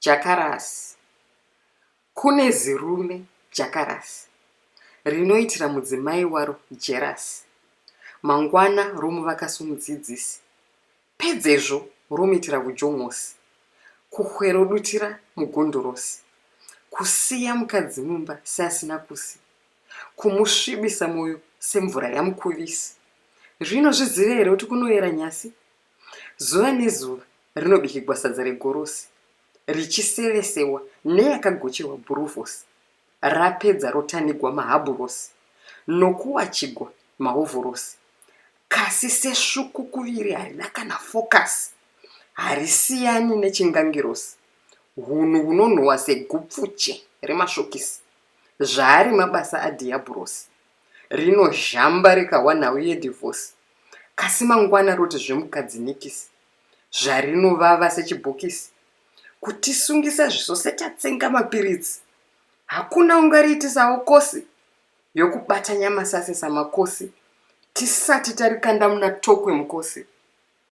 Jakarasi. Kune zirume jakarasi rinoitira mudzimai waro jerasi. Mangwana romuvaka somudzidzisi. Pedzezvo romuitira vujon'osi. Kuhwerodutira mugondorosi. Kusiya mukadzi mumba seasina kusi. Kumusvibisa moyo semvura yamukuvisi. Rinozviziva here kuti kunoyera nyasi? Zuva nezuva rinobikigwa sadza regorosi richisevesewa neyakagochewa bhuruvhosi rapedza rotanigwa mahabhurosi nokuwachigwa mahovhorosi kasi sesvuku kuviri harina kana fokasi harisiyani nechingangirosi hunhu hunonhuwa segupfuche remasvokisi zvaari mabasa adhiyabhurosi rinozhamba rikahwa nhau yedhivhosi kasi mangwana roti zvemukadzi nikisi zvarinovava sechibhokisi kutisungisa zviso setatsenga mapiritsi hakuna ungariitisawo kosi yokubata nyamasase samakosi tisati tarikanda muna tokwe mukosi.